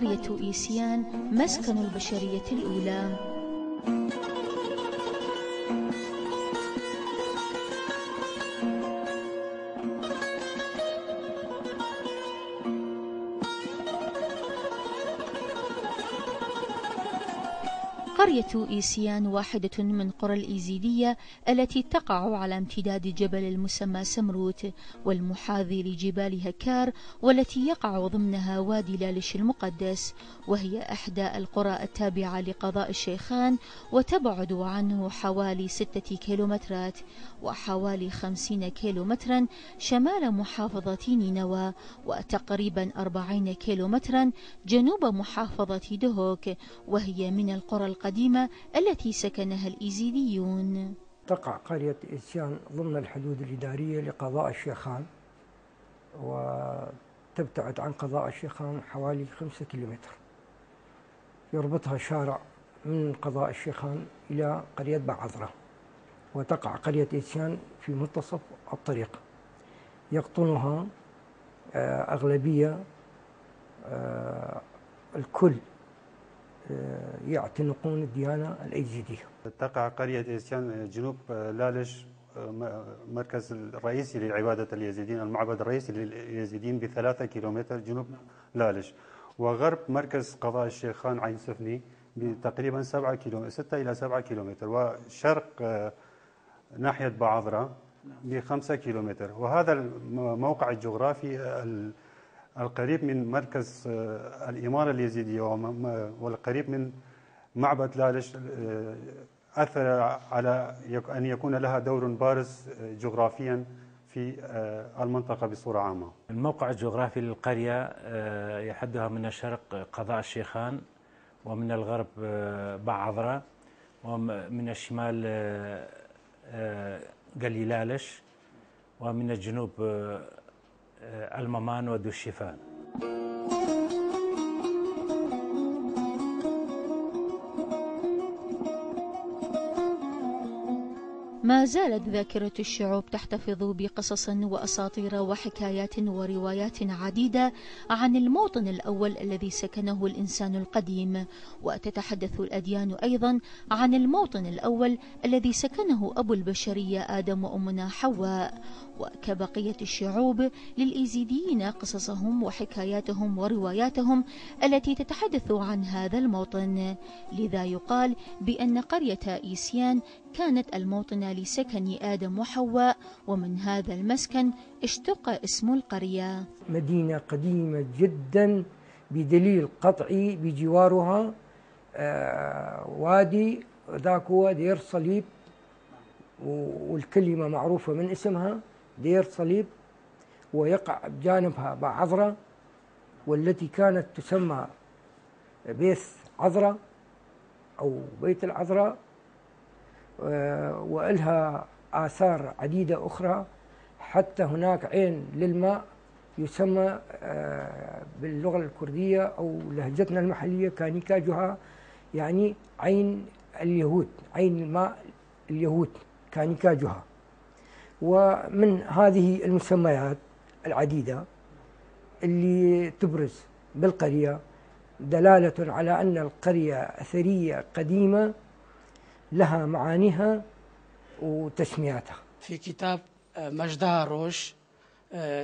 قرية إيسيان مسكن البشرية الأولى. قرية إيسيان واحدة من قرى الإيزيدية التي تقع على امتداد جبل المسمى سمروت والمحاذي لجبال هكار، والتي يقع ضمنها وادي لالش المقدس، وهي إحدى القرى التابعة لقضاء الشيخان، وتبعد عنه حوالي 6 كيلومترات وحوالي 50 كيلومترا شمال محافظة نينوى، وتقريبا 40 كيلومترا جنوب محافظة دهوك، وهي من القرى القديمة التي سكنها الإيزيديون. تقع قرية إيسيان ضمن الحدود الإدارية لقضاء الشيخان، وتبتعد عن قضاء الشيخان حوالي 5 كيلومتر. يربطها شارع من قضاء الشيخان إلى قرية بعذرة، وتقع قرية إيسيان في منتصف الطريق. يقطنها أغلبية الكل يعتنقون الديانة الأيزيدية. تقع قرية إيسيان جنوب لالش، مركز الرئيسي لعبادة اليزيديين، المعبد الرئيسي لليزيديين ب3 كيلومتر جنوب لالش، وغرب مركز قضاء الشيخان عين سفني بتقريبا 6 إلى 7 كيلومتر، وشرق ناحية بعذرة ب5 كيلومتر. وهذا الموقع الجغرافي القريب من مركز الإمارة اليزيدية والقريب من معبد لالش أثر على أن يكون لها دور بارز جغرافيا في المنطقة بصورة عامة. الموقع الجغرافي للقرية يحدها من الشرق قضاء الشيخان، ومن الغرب بعذرة، ومن الشمال قلي لالش، ومن الجنوب الممان ودوشيفان. ما زالت ذاكرة الشعوب تحتفظ بقصص وأساطير وحكايات وروايات عديدة عن الموطن الأول الذي سكنه الإنسان القديم، وتتحدث الأديان أيضا عن الموطن الأول الذي سكنه أبو البشرية آدم وأمنا حواء. وكبقية الشعوب للإيزيديين قصصهم وحكاياتهم ورواياتهم التي تتحدث عن هذا الموطن، لذا يقال بأن قرية إيسيان كانت الموطن لسكن آدم وحواء، ومن هذا المسكن اشتق اسم القرية. مدينة قديمة جدا بدليل قطعي بجوارها وادي، ذاك هو دير صليب، والكلمة معروفة من اسمها دير صليب، ويقع بجانبها بعذرة، والتي كانت تسمى بيت عذرة أو بيت العذراء، وإلها آثار عديدة أخرى. حتى هناك عين للماء يسمى باللغة الكردية أو لهجتنا المحلية كانيكا جها، يعني عين اليهود، عين الماء اليهود كانيكا جها. ومن هذه المسميات العديدة اللي تبرز بالقرية دلالة على أن القرية أثرية قديمة لها معانيها وتسمياتها. في كتاب مجدها روش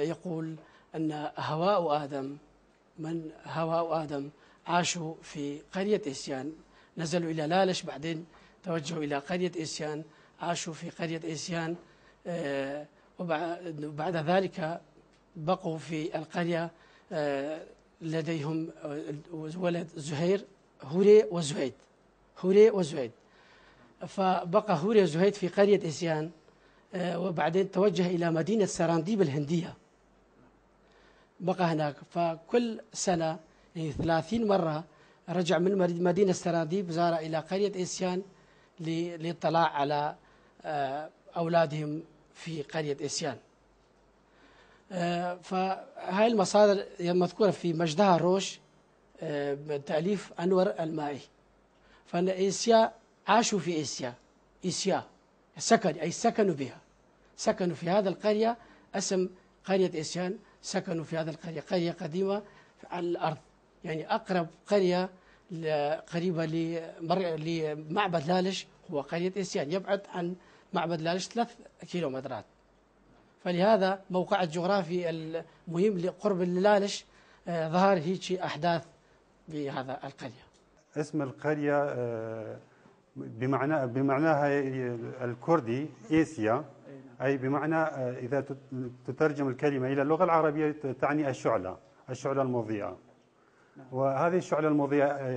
يقول أن هواء وآدم عاشوا في قرية إيسيان، نزلوا إلى لالش، بعدين توجهوا إلى قرية إيسيان، عاشوا في قرية إيسيان، وبعد ذلك بقوا في القرية. لديهم ولد زهير، هوري وزهيد، فبقى هوري وزهيد في قرية إيسيان، وبعدين توجه إلى مدينة سرانديب الهندية، بقى هناك. فكل سنة يعني 30 مرة رجع من مدينة سرانديب، زار إلى قرية إيسيان للاطلاع على أولادهم في قرية إيسيان. فهاي المصادر المذكورة في مجدها روش بتأليف أنور المائي. فأن إيسيا عاشوا في إيسيا سكنوا بها، سكنوا في هذا القرية، اسم قرية إيسيان، سكنوا في هذا القرية، قرية قديمة على الأرض يعني أقرب قرية قريبة لمعبد لالش هو قرية إسيان، يبعد عن معبد لالش 3 كيلومترات. فلهذا موقع الجغرافي المهم لقرب لالش ظهر هيك أحداث بهذا القرية. اسم القرية بمعناها الكردي إيسيا، أي بمعنى إذا تترجم الكلمة إلى اللغة العربية تعني الشعلة المضيئة. وهذه الشعلة المضيئة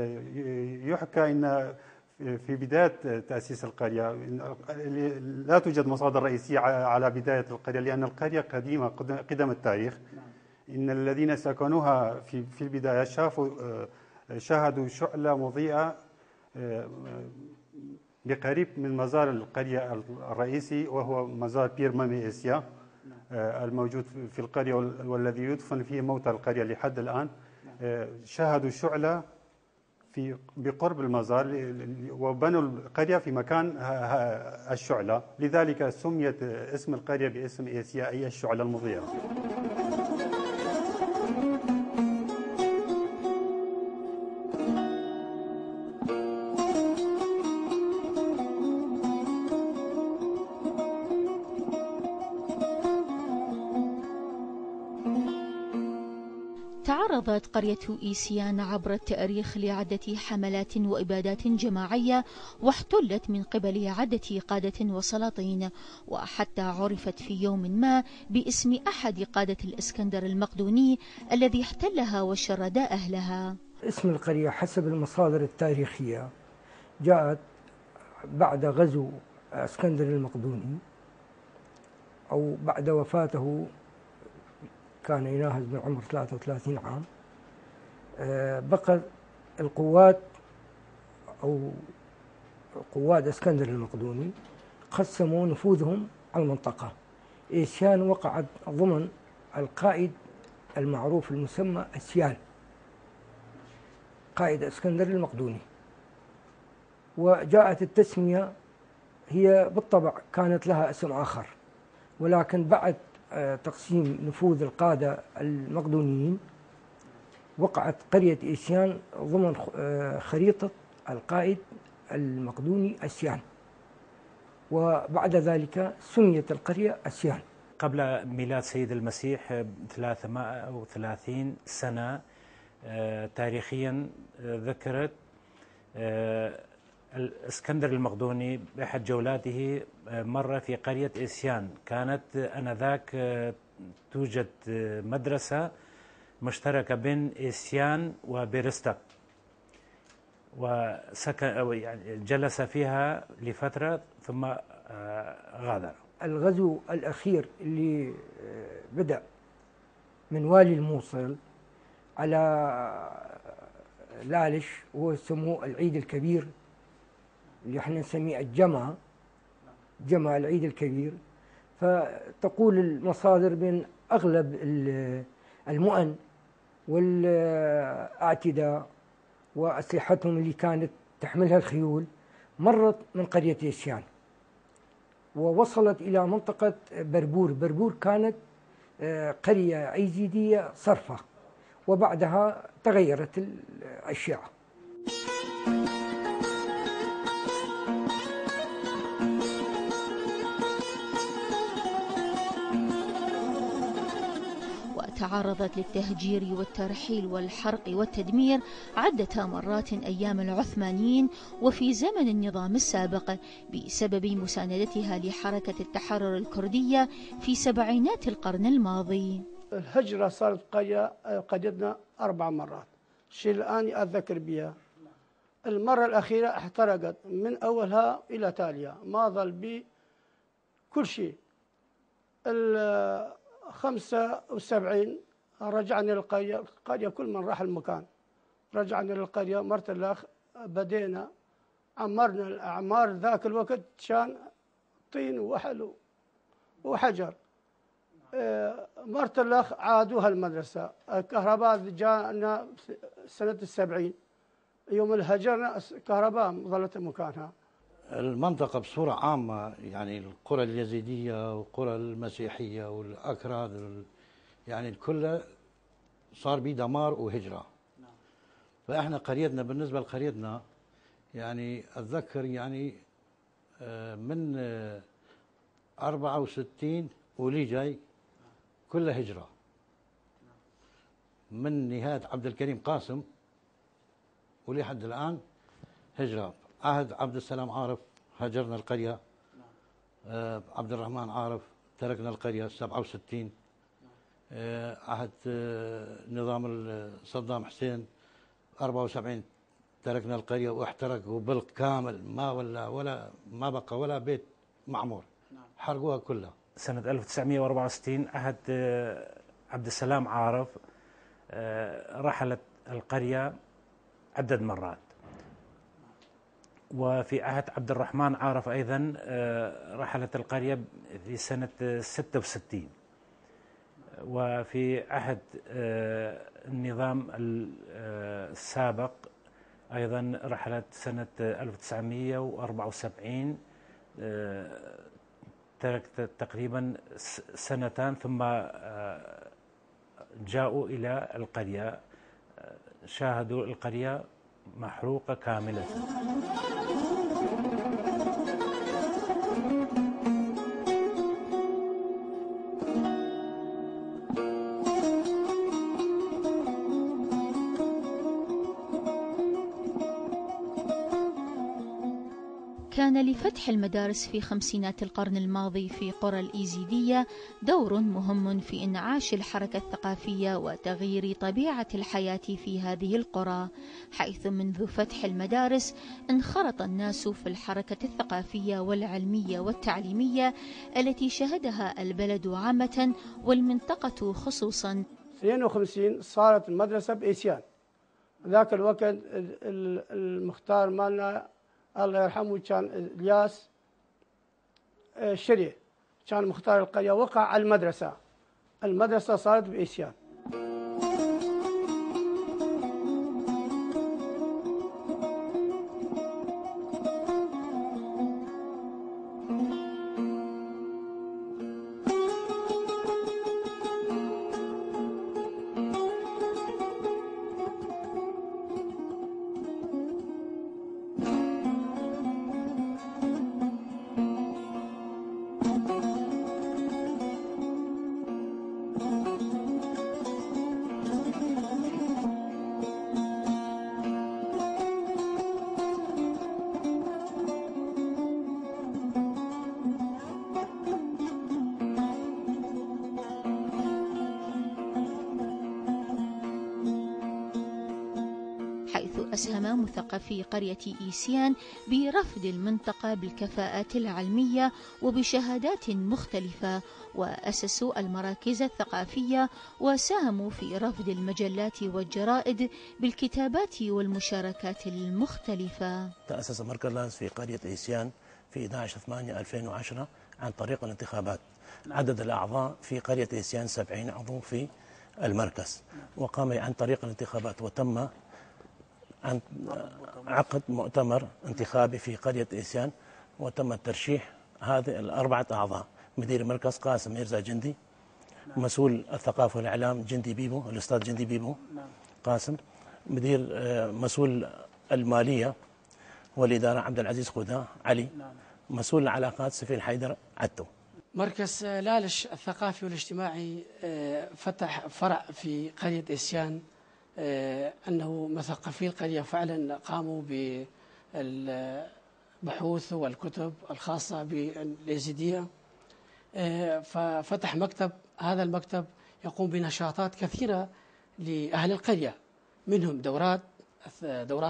يحكى أن في بداية تأسيس القرية لا توجد مصادر رئيسية على بداية القرية، لأن القرية قديمة قدم التاريخ. إن الذين سكنوها في البداية شاهدوا شعلة مضيئة بقريب من مزار القرية الرئيسي، وهو مزار بير مامي إسيا الموجود في القرية والذي يدفن فيه موتى القرية لحد الآن. شاهدوا شعلة بقرب المزار وبنوا القرية في مكان الشعلة، لذلك سميت اسم القرية باسم إيسيا، أي الشعلة المضيئة. تعرضت قرية إيسيان عبر التاريخ لعدة حملات وإبادات جماعية، واحتلت من قبل عدة قادة وسلاطين، وحتى عرفت في يوم ما باسم أحد قادة الإسكندر المقدوني الذي احتلها وشرد أهلها. اسم القرية حسب المصادر التاريخية جاءت بعد غزو اسكندر المقدوني، أو بعد وفاته، كان يناهز بعمر 33 عام. بقى القوات أو قواد اسكندر المقدوني قسموا نفوذهم على المنطقة. إيسيان وقعت ضمن القائد المعروف المسمى أسيان، قائد اسكندر المقدوني. وجاءت التسمية هي بالطبع كانت لها اسم آخر، ولكن بعد تقسيم نفوذ القادة المقدونيين وقعت قرية إيسيان ضمن خريطة القائد المقدوني أسيان، وبعد ذلك سميت القرية أسيان. قبل ميلاد سيد المسيح ب 330 سنة تاريخيا ذكرت الإسكندر المقدوني بأحد جولاته مر في قرية إيسيان. كانت آنذاك توجد مدرسة مشتركة بين إيسيان وبيرستق، وسكن يعني جلس فيها لفترة ثم غادر. الغزو الأخير اللي بدأ من والي الموصل على لالش هو يسموه العيد الكبير، اللي احنا نسميه جمع العيد الكبير. فتقول المصادر بين أغلب المؤن والاعتداء وأسلحتهم اللي كانت تحملها الخيول مرت من قرية إيسيان ووصلت إلى منطقة بربور. بربور كانت قرية عيزيدية صرفة، وبعدها تغيرت الأشياء. تعرضت للتهجير والترحيل والحرق والتدمير عدة مرات أيام العثمانيين وفي زمن النظام السابق بسبب مساندتها لحركة التحرر الكردية في سبعينات القرن الماضي. الهجرة صارت قريتنا 4 مرات، الشيء الآن أتذكر بها. المرة الأخيرة احترقت من أولها إلى تاليها، ما ظل بي كل شيء. 75 رجعنا للقرية، القرية كل من راح المكان رجعنا للقرية. مرت الأخ بدينا عمرنا الأعمار ذاك الوقت كان طين وحل وحجر. مرت الأخ عادوها المدرسة. الكهرباء جاءنا سنة 70 يوم الهجرنا الكهرباء ظلت مكانها. المنطقة بصورة عامة يعني القرى اليزيدية والقرى المسيحية والأكراد يعني الكل صار به دمار وهجرة. فإحنا قريتنا بالنسبة لقريتنا يعني أتذكر يعني من 64 ولي جاي كلها هجرة من نهاية عبد الكريم قاسم ولحد الآن هجرة. عهد عبد السلام عارف هاجرنا القرية، عبد الرحمن عارف تركنا القرية 67. عهد نظام صدام حسين 74 تركنا القرية واحترقوا بالكامل، ولا ما بقى ولا بيت معمور، حرقوها كلها. سنة 1964 عهد عبد السلام عارف رحلت القرية عدة مرات، وفي عهد عبد الرحمن عارف أيضا رحلت القرية في سنة 66، وفي عهد النظام السابق أيضا رحلت سنة 1974 تركت تقريبا سنتان ثم جاءوا إلى القرية، شاهدوا القرية محروقة كاملة. كان لفتح المدارس في خمسينات القرن الماضي في قرى الإيزيدية دور مهم في إنعاش الحركة الثقافية وتغيير طبيعة الحياة في هذه القرى، حيث منذ فتح المدارس انخرط الناس في الحركة الثقافية والعلمية والتعليمية التي شهدها البلد عامة والمنطقة خصوصا. 52 صارت المدرسة بإيسيان، ذاك الوقت المختار مالنا الله يرحمه كان الياس شري، كان مختار القرية، وقع على المدرسة صارت بإيسيان. أسهم مثقفي قرية إيسيان برفد المنطقة بالكفاءات العلمية وبشهادات مختلفة، وأسسوا المراكز الثقافية وساهموا في رفد المجلات والجرائد بالكتابات والمشاركات المختلفة. تأسس مركز لاز في قرية إيسيان في 11/8/2010 عن طريق الانتخابات. عدد الأعضاء في قرية إيسيان 70 عضو في المركز، وقام عن طريق الانتخابات، وتم عن عقد مؤتمر انتخابي في قرية إيسيان، وتم الترشيح هذه الأربعة أعضاء: مدير المركز قاسم ميرزا جندي، مسؤول الثقافة والإعلام جندي بيبو، الأستاذ جندي بيبو قاسم، مدير مسؤول المالية والإدارة عبد العزيز خدا علي، مسؤول العلاقات سفير حيدر عتو. مركز لالش الثقافي والاجتماعي فتح فرع في قرية إيسيان، أنه مثقفي القرية فعلا قاموا بالبحوث والكتب الخاصة باليزيدية، ففتح مكتب. هذا المكتب يقوم بنشاطات كثيرة لأهل القرية، منهم دورات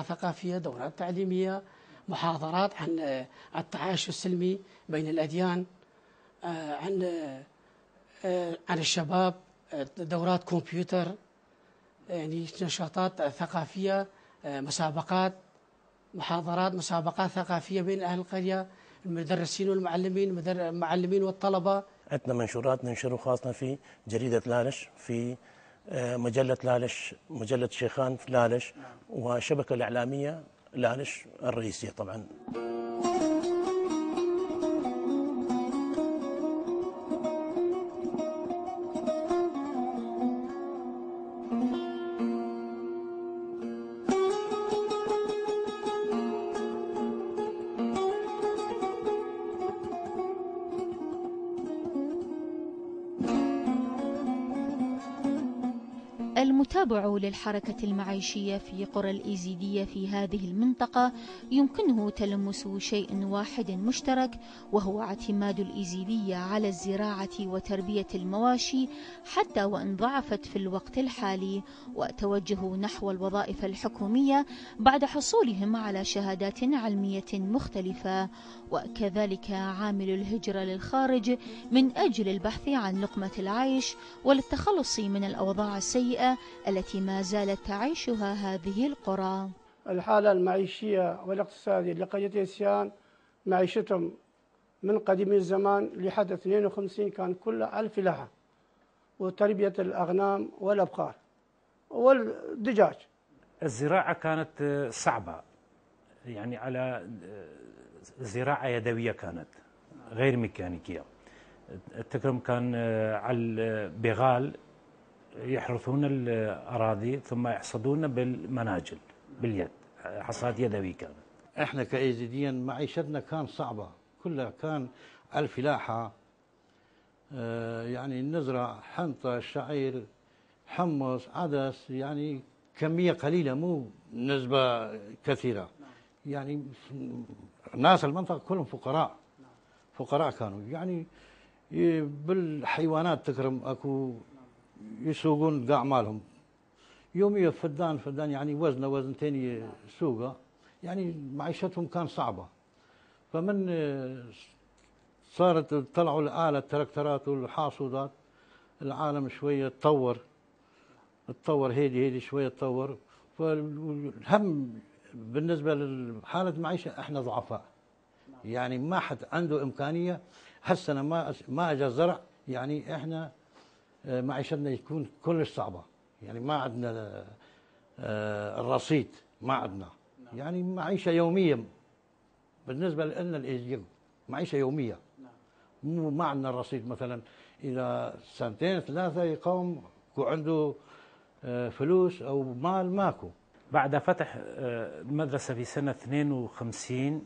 ثقافية، دورات تعليمية، محاضرات عن التعايش السلمي بين الأديان، عن الشباب، دورات كمبيوتر، يعني نشاطات ثقافية، مسابقات، محاضرات، مسابقات ثقافية بين أهل القرية، المدرسين والمعلمين، المعلمين والطلبة. عندنا منشورات ننشره خاصة في جريدة لالش، في مجلة لالش، مجلة شيخان في لالش، وشبكة الإعلامية لالش الرئيسية طبعا. المتابع للحركة المعيشية في قرى الإيزيدية في هذه المنطقة يمكنه تلمس شيء واحد مشترك، وهو اعتماد الإيزيدية على الزراعة وتربية المواشي، حتى وإن ضعفت في الوقت الحالي، وتوجهوا نحو الوظائف الحكومية بعد حصولهم على شهادات علمية مختلفة، وكذلك عامل الهجرة للخارج من أجل البحث عن لقمة العيش وللتخلص من الأوضاع السيئة التي ما زالت تعيشها هذه القرى. الحالة المعيشية والاقتصادية لقرية إيسيان، معيشتهم من قديم الزمان لحد 52 كان كلها الفلاحة وتربية الأغنام والأبقار والدجاج. الزراعة كانت صعبة، يعني على زراعة يدوية، كانت غير ميكانيكية. التكرم كان على البغال يحرثون الأراضي ثم يحصدون بالمناجل باليد، حصاد يدوي كانت. احنا كايزيديين معيشتنا كان صعبة، كلها كان الفلاحة، يعني نزرع حنطة، شعير، حمص، عدس، يعني كمية قليلة مو نسبة كثيرة. يعني ناس المنطقة كلهم فقراء كانوا، يعني بالحيوانات تكرم اكو يسوقون قاع مالهم يوميا فدان يعني وزنه وزنتين سوقه، يعني معيشتهم كان صعبة. فمن صارت طلعوا الآلة التركترات والحاصودات، العالم شوية تطور هيدي شوية تطور. فالهم بالنسبة لحالة المعيشة احنا ضعفاء، يعني ما حد عنده إمكانية. هالسنة ما أجا زرع، يعني احنا معيشتنا يكون كلش صعبة، يعني ما عندنا الرصيد، ما عندنا يعني معيشة يومية بالنسبة لنا الإيزيو، معيشة يومية، مو ما عندنا الرصيد. مثلا إذا سنتين ثلاثة يقوم عنده فلوس أو مال ماكو. بعد فتح المدرسة في سنة 52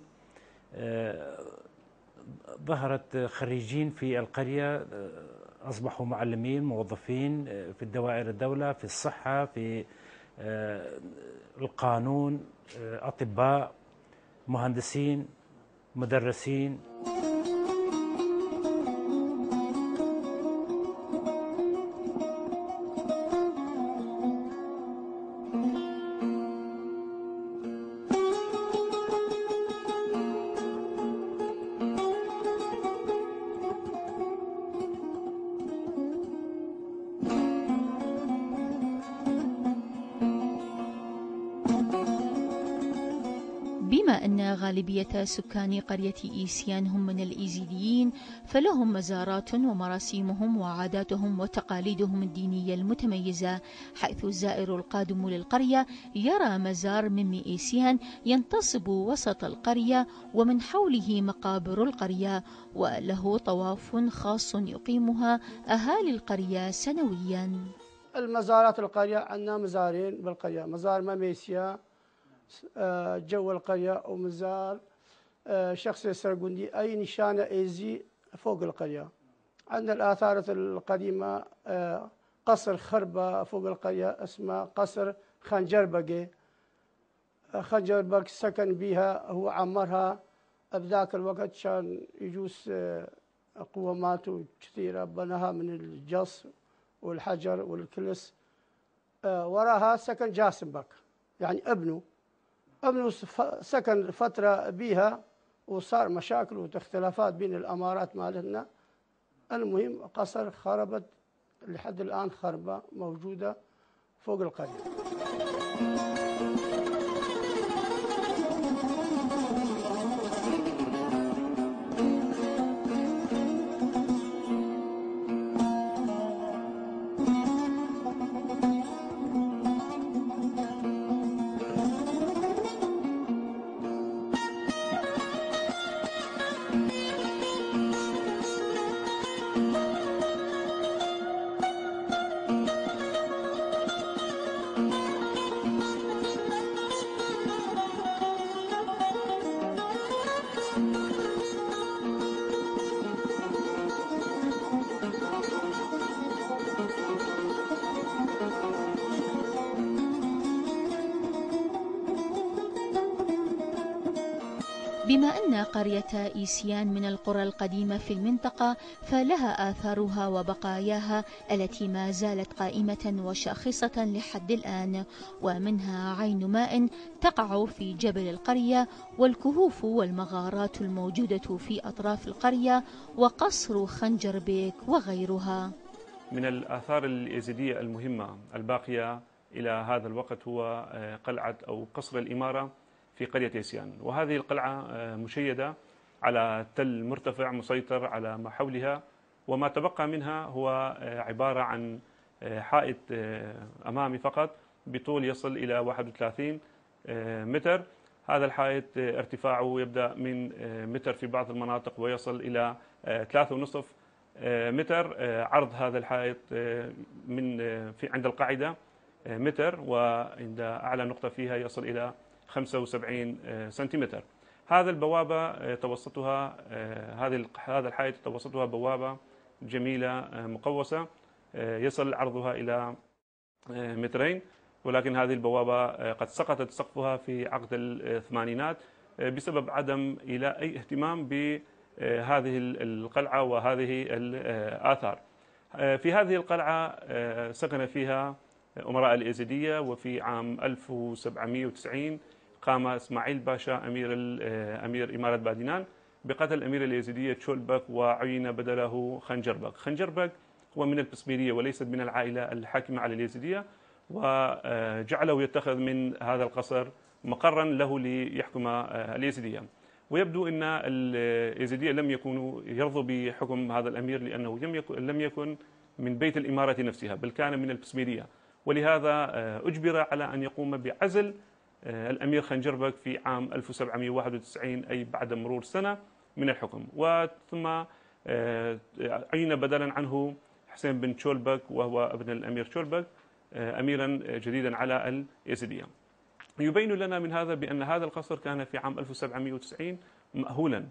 ظهرت خريجين في القرية، أصبحوا معلمين، موظفين في الدوائر الدولة، في الصحة، في القانون، أطباء، مهندسين، مدرسين. بما أن غالبية سكان قرية إيسيان هم من الإيزيديين، فلهم مزارات ومراسيمهم وعاداتهم وتقاليدهم الدينية المتميزة، حيث الزائر القادم للقرية يرى مزار من إيسيان ينتصب وسط القرية ومن حوله مقابر القرية، وله طواف خاص يقيمها أهالي القرية سنويا. المزارات القرية عندنا مزارين بالقرية، مزار ميسيا جو القرية، ومزار شخص السرقندي، أي نشانة إيزي فوق القرية. عندنا الآثار القديمة قصر خربة فوق القرية اسمه قصر خنجربقي. خنجربق سكن بها، هو عمرها بذاك الوقت، كان يجوز قوامات كثيرة بناها من الجص والحجر والكلس. وراها سكن جاسمبك، يعني ابنه سكن فترة بيها، وصار مشاكل واختلافات بين الأمارات مالتنا. المهم قصر خربت لحد الآن، خربة موجودة فوق القرية. بما أن قرية إيسيان من القرى القديمة في المنطقة فلها آثارها وبقاياها التي ما زالت قائمة وشاخصة لحد الآن، ومنها عين ماء تقع في جبل القرية، والكهوف والمغارات الموجودة في أطراف القرية، وقصر خنجر بيك وغيرها. من الآثار اليزيدية المهمة الباقية إلى هذا الوقت هو قلعة أو قصر الإمارة في قرية إيسيان، وهذه القلعة مشيدة على تل مرتفع مسيطر على ما حولها، وما تبقى منها هو عبارة عن حائط أمامي فقط بطول يصل إلى 31 متر. هذا الحائط ارتفاعه يبدأ من متر في بعض المناطق ويصل إلى 3.5 متر. عرض هذا الحائط من عند القاعدة متر، وعند أعلى نقطة فيها يصل إلى 75 سنتيمتر. هذا البوابة توسطها هذا الحائط توسطها بوابة جميلة مقوسة يصل عرضها إلى 2 متر، ولكن هذه البوابة قد سقطت سقفها في عقد الثمانينات بسبب عدم أي اهتمام بهذه القلعة وهذه الآثار. في هذه القلعة سكن فيها أمراء اليزيدية، وفي عام 1790 قام إسماعيل باشا أمير إمارة بادينان بقتل الأمير اليزيدية تشولبك، وعين بدله خنجربك. خنجربك هو من البسميرية وليست من العائلة الحاكمة على اليزيدية، وجعله يتخذ من هذا القصر مقرا له ليحكم اليزيدية. ويبدو أن اليزيدية لم يكونوا يرضوا بحكم هذا الأمير، لأنه لم يكن من بيت الإمارة نفسها، بل كان من البسميرية، ولهذا أجبر على أن يقوم بعزل الأمير خنجربك في عام 1791، أي بعد مرور سنة من الحكم. وثم عين بدلا عنه حسين بن تشولبك، وهو ابن الأمير تشولبك، أميرا جديدا على اليزيدية. يبين لنا من هذا بأن هذا القصر كان في عام 1790 مأهولا،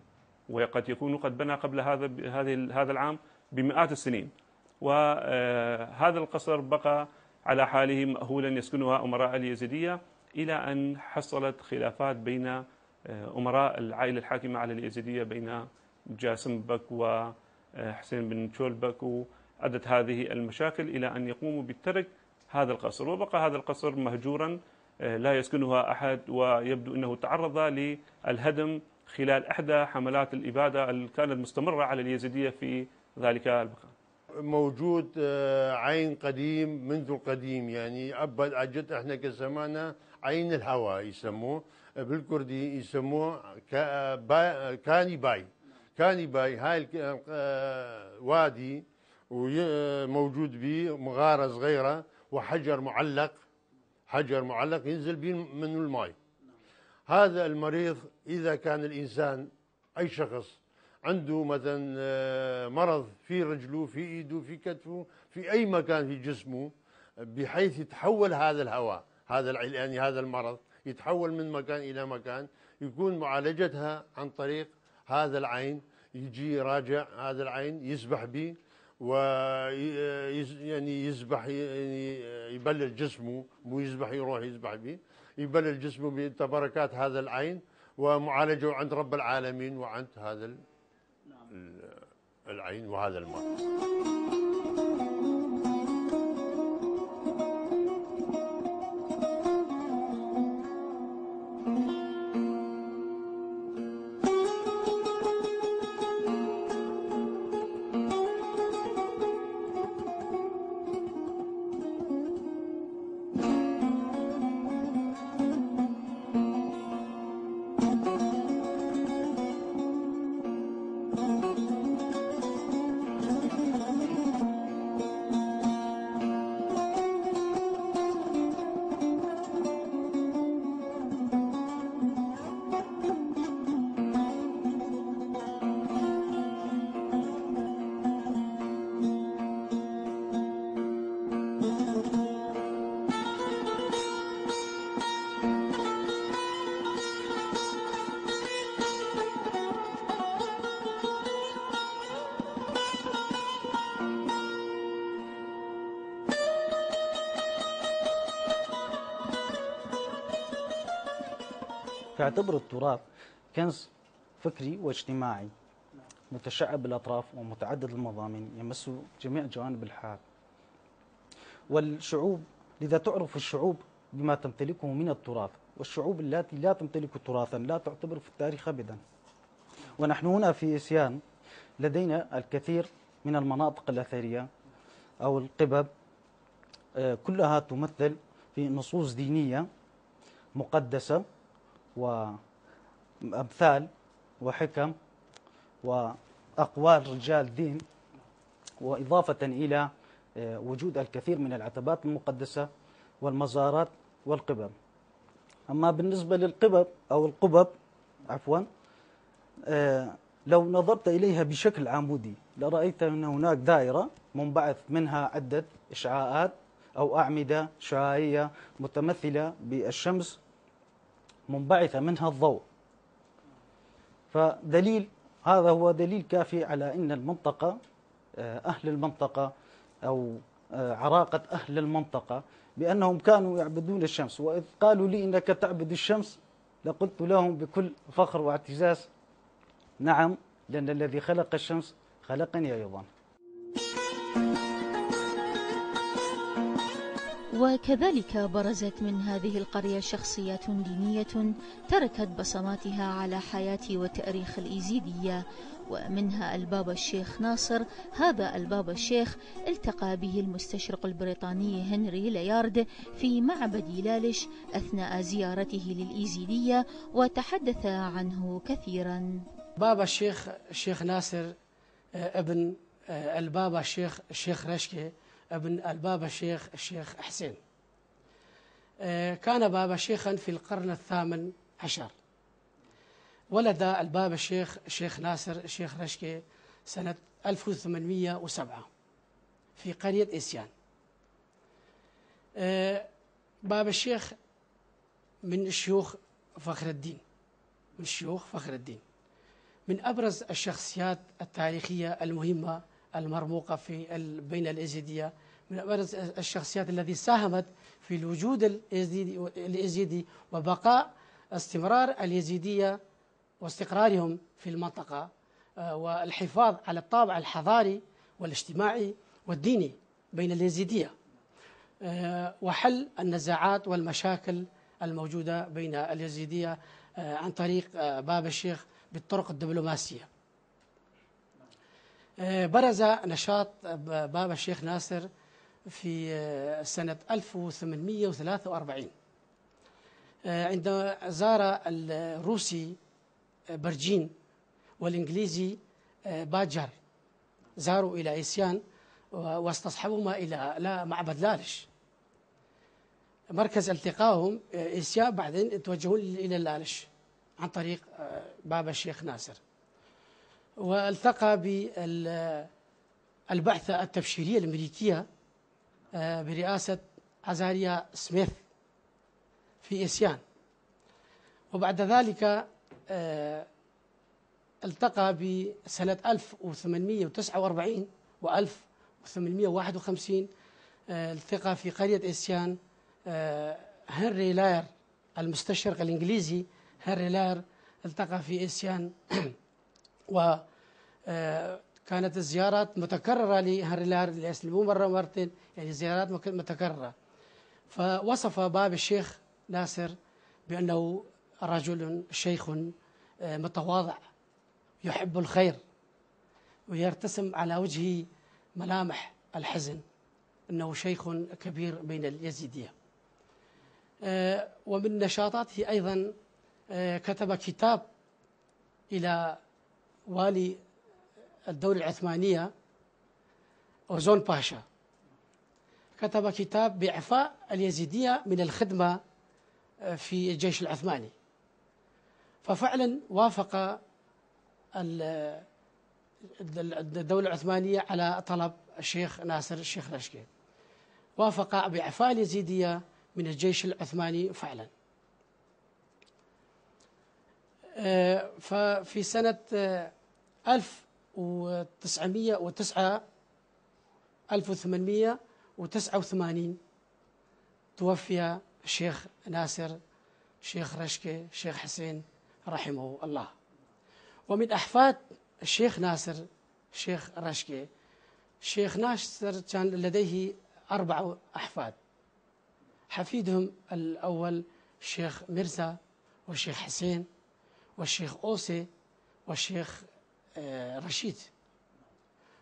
وقد يكون قد بنى قبل هذا العام بمئات السنين، وهذا القصر بقى على حاله مأهولا يسكنها أمراء اليزيدية، إلى أن حصلت خلافات بين أمراء العائلة الحاكمة على اليزيدية، بين جاسم بك وحسين بن تشولبك، وأدت هذه المشاكل إلى أن يقوموا بترك هذا القصر، وبقى هذا القصر مهجورا لا يسكنها أحد، ويبدو أنه تعرض للهدم خلال إحدى حملات الإبادة اللي كانت مستمرة على اليزيدية في ذلك المكان. موجود عين قديم منذ القديم، يعني أبد أجد احنا كزماننا عين الهوى يسموه، بالكردي يسموه كاني باي. كاني باي هاي وادي وموجود به مغارة صغيرة وحجر معلق ينزل به من الماء. هذا المريض إذا كان الإنسان أي شخص عنده مثلا مرض في رجله في ايده في كتفه في اي مكان في جسمه، بحيث يتحول هذا الهواء يعني هذا المرض يتحول من مكان الى مكان، يكون معالجتها عن طريق هذا العين. يجي راجع هذا العين يسبح به، يعني يسبح، يعني يبلل جسمه، مو يسبح يروح يسبح به، يبلل جسمه بتبركات هذا العين، ومعالجه عند رب العالمين وعند هذا العين وهذا الماء. فاعتبر التراب كنز فكري واجتماعي متشعب الأطراف ومتعدد المضامين يمس جميع جوانب الحياة والشعوب. لذا تعرف الشعوب بما تمتلكه من التراث، والشعوب التي لا تمتلك تراثا لا تعتبر في التاريخ أبدا. ونحن هنا في إسيان لدينا الكثير من المناطق الأثرية أو القبب، كلها تمثل في نصوص دينية مقدسة وأمثال وحكم وأقوال رجال دين، وإضافة إلى وجود الكثير من العتبات المقدسة والمزارات والقبب. أما بالنسبة للقبب أو القبب عفوا، لو نظرت إليها بشكل عمودي لرأيت أن هناك دائرة منبعث منها عدة إشعاعات أو أعمدة شعاعية متمثلة بالشمس منبعثة منها الضوء. فدليل هذا هو دليل كافي على أن المنطقة أهل المنطقة أو عراقة أهل المنطقة بأنهم كانوا يعبدون الشمس. وإذ قالوا لي إنك تعبد الشمس لقلت لهم بكل فخر واعتزاز نعم، لأن الذي خلق الشمس خلقني أيضا. وكذلك برزت من هذه القرية شخصيات دينية تركت بصماتها على حياة وتاريخ الإيزيدية، ومنها البابا الشيخ ناصر. هذا البابا الشيخ التقى به المستشرق البريطاني هنري لايارد في معبد لالش أثناء زيارته للإيزيدية وتحدث عنه كثيرا. بابا الشيخ ناصر ابن البابا الشيخ رشكي ابن البابا الشيخ حسين. كان بابا شيخا في القرن الثامن عشر. ولد البابا الشيخ ناصر الشيخ رشكي سنة 1807 في قرية إسيان. بابا الشيخ من شيوخ فخر الدين، من أبرز الشخصيات التاريخية المهمة المرموقة بين الإيزيدية، من أبرز الشخصيات التي ساهمت في الوجود الإيزيدي وبقاء استمرار اليزيدية واستقرارهم في المنطقة، والحفاظ على الطابع الحضاري والاجتماعي والديني بين اليزيدية، وحل النزاعات والمشاكل الموجودة بين اليزيدية عن طريق بابا الشيخ بالطرق الدبلوماسية. برز نشاط بابا الشيخ ناصر في سنة 1843 عندما زار الروسي برجين والإنجليزي باجر، زاروا إلى إسيان واستصحبهما إلى معبد لالش. مركز التقائهم إسيان، بعدين يتوجهون إلى لالش عن طريق بابا الشيخ ناصر. والتقى بالبعثة التبشيرية الأمريكية برئاسة عزاريا سميث في إسيان. وبعد ذلك التقى بسنة 1849 و 1851 التقى في قرية إسيان هنري لاير المستشرق الإنجليزي. هنري لاير التقى في إسيان وكانت الزيارات متكررة لهنري لاير، مو مرة مرتين، يعني زيارات متكررة. فوصف باب الشيخ ناصر بأنه رجل شيخ متواضع يحب الخير ويرتسم على وجهه ملامح الحزن، أنه شيخ كبير بين اليزيدية. ومن نشاطاته أيضا كتب كتاب إلى والي الدولة العثمانية أوزون باشا، كتب كتاب بإعفاء اليزيدية من الخدمة في الجيش العثماني. ففعلا وافق الدولة العثمانية على طلب الشيخ ناصر الشيخ رشكي، وافق بإعفاء اليزيدية من الجيش العثماني فعلا. ففي سنة 1889 توفي الشيخ ناصر الشيخ رشكي الشيخ حسين رحمه الله. ومن أحفاد الشيخ ناصر الشيخ رشكي. الشيخ ناصر كان لديه 4 أحفاد. حفيدهم الأول الشيخ مرزا والشيخ حسين والشيخ أوسي والشيخ رشيد.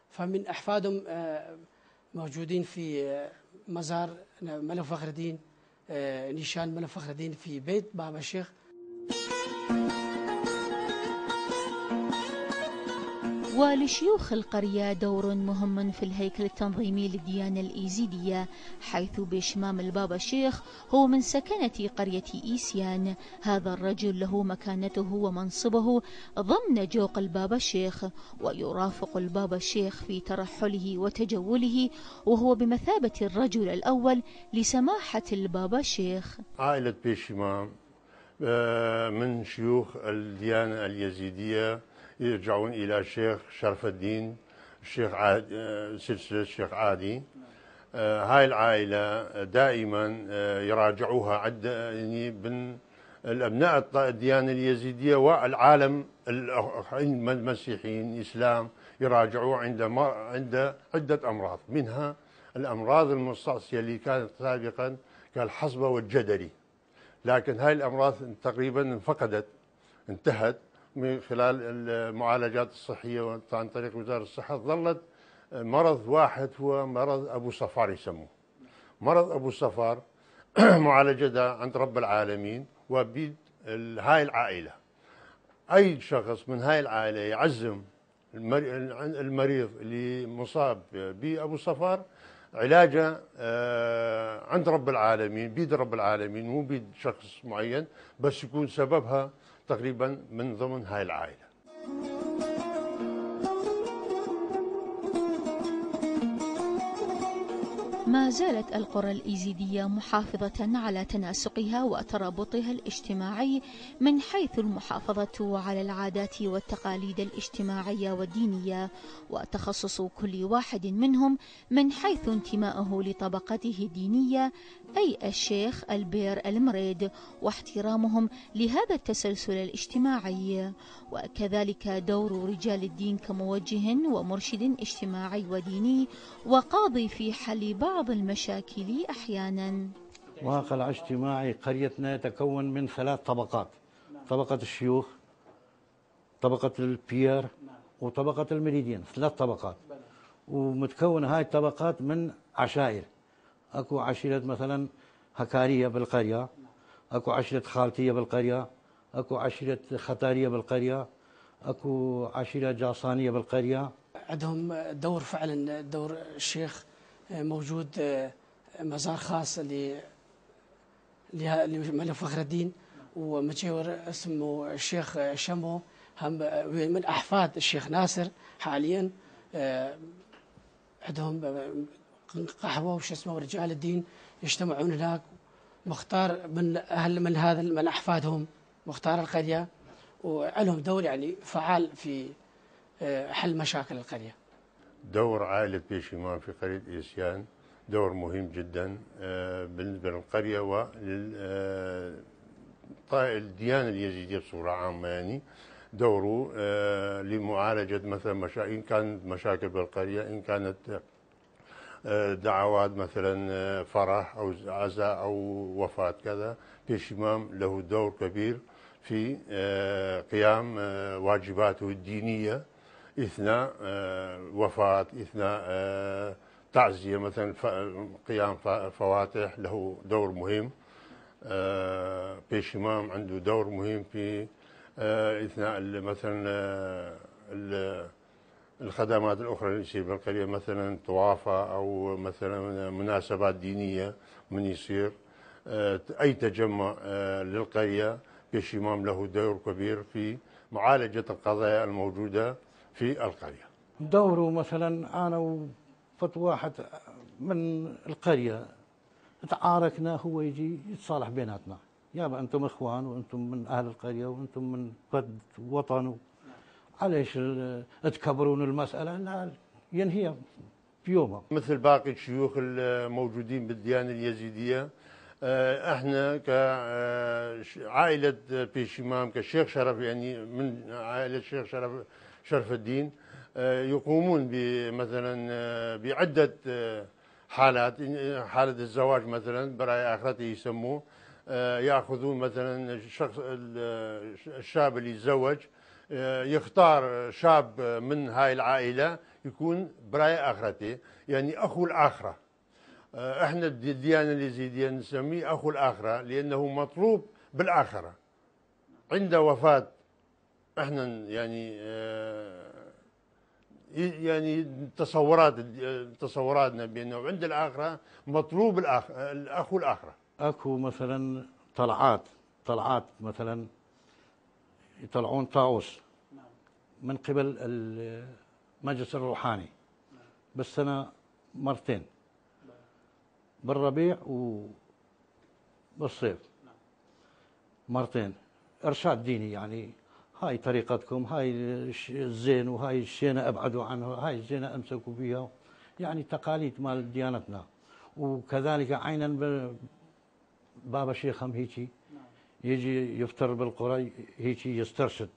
فمن أحفادهم موجودين في مزار الملك فخر الدين، نيشان الملك فخر الدين في بيت بابا الشيخ. ولشيوخ القرية دور مهم في الهيكل التنظيمي للديانة الإيزيدية، حيث بشمام البابا شيخ هو من سكنة قرية إيسيان. هذا الرجل له مكانته ومنصبه ضمن جوق البابا شيخ، ويرافق البابا شيخ في ترحله وتجوله، وهو بمثابة الرجل الأول لسماحة البابا شيخ. عائلة بشمام من شيوخ الديانة اليزيدية، يرجعون إلى الشيخ شرف الدين، الشيخ سلسلة الشيخ عادي. هاي العائلة دائما يراجعوها عدة يعني من الأبناء الديانة اليزيدية والعالم المسيحيين الإسلام، يراجعوه عند عدة أمراض، منها الأمراض المستعصية اللي كانت سابقا كالحصبة والجدري، لكن هاي الأمراض تقريبا انتهت من خلال المعالجات الصحية عن طريق وزارة الصحة. ظلت مرض واحد هو مرض أبو صفار يسموه. مرض أبو صفار معالجة عند رب العالمين وبيد هاي العائلة. أي شخص من هاي العائلة يعزم المريض اللي مصاب بأبو صفار علاجه عند رب العالمين، بيد رب العالمين، مو بيد شخص معين، بس يكون سببها تقريبا من ضمن هاي العائلة. ما زالت القرى الإيزيدية محافظة على تناسقها وترابطها الاجتماعي من حيث المحافظة على العادات والتقاليد الاجتماعية والدينية، وتخصص كل واحد منهم من حيث انتمائه لطبقته الدينية، أي الشيخ، البير، المريد، واحترامهم لهذا التسلسل الاجتماعي. وكذلك دور رجال الدين كموجه ومرشد اجتماعي وديني وقاضي في حل بعض المشاكل أحيانا. واقع الاجتماعي قريتنا يتكون من 3 طبقات: طبقة الشيوخ، طبقة البير، وطبقة المريدين. 3 طبقات، ومتكون هاي الطبقات من عشائر. اكو عشيرة مثلا هكارية بالقرية، اكو عشيرة خالتية بالقرية، اكو عشيرة ختارية بالقرية، اكو عشيرة جاصانية بالقرية. عندهم دور فعلا. دور الشيخ موجود مزار خاص لملك فخر الدين، ومجاور اسمه الشيخ شمو، هم من أحفاد الشيخ ناصر حاليا. عندهم قهوة وش اسمه رجال الدين يجتمعون هناك، مختار من أحفادهم مختار القرية، ولهم دور يعني فعال في حل مشاكل القرية. دور عائلة بيشمام في قرية إيسيان دور مهم جدا بالنسبة للقرية وللديانة اليزيدية بصورة عامة. يعني دوره لمعالجة مثلا إن كانت مشاكل بالقرية، إن كانت دعوات مثلا فرح أو عزاء أو وفاة كذا، بيشمام له دور كبير في قيام واجباته الدينية إثناء وفاة، إثناء تعزية مثلا، قيام فواتح، له دور مهم. بيشمام عنده دور مهم في إثناء مثلا الخدمات الأخرى اللي يصير بالقرية، مثلا طوافة أو مثلا مناسبات دينية من يصير أي تجمع للقرية، بيشمام له دور كبير في معالجة القضايا الموجودة في القرية. دوره مثلا أنا وفت واحد من القرية تعاركنا، هو يجي يتصالح بيناتنا، يابا أنتم إخوان وأنتم من أهل القرية وأنتم من قد وطن، عليش تكبرون المسألة؟ لا، ينهي في يومه. مثل باقي الشيوخ الموجودين بالديانة اليزيدية، احنا كعائلة بيشمام كشيخ شرف، يعني من عائلة الشيخ شرف الدين، يقومون مثلا بعدة حالات. حالة الزواج مثلا براءة آخرته يسموه، يأخذون مثلا الشاب اللي يتزوج يختار شاب من هاي العائلة يكون براءة آخرته، يعني أخو الآخرة. احنا الديانة اليزيدية نسميه أخو الآخرة لأنه مطلوب بالآخرة عند وفاة. احنا يعني تصوراتنا بأنه عند الآخرة مطلوب الأخو الآخرة. اكو مثلا طلعات مثلا يطلعون طاووس من قبل المجلس الروحاني بالسنة مرتين، بالربيع وبالصيف مرتين. إرشاد ديني، يعني هاي طريقتكم، هاي الزين وهاي الشينة ابعدوا عنه، هاي الزينة امسكوا فيها، يعني تقاليد مال ديانتنا. وكذلك عينا بابا شيخ هم هيجي يجي يفطر بالقرى، هيجي يسترشد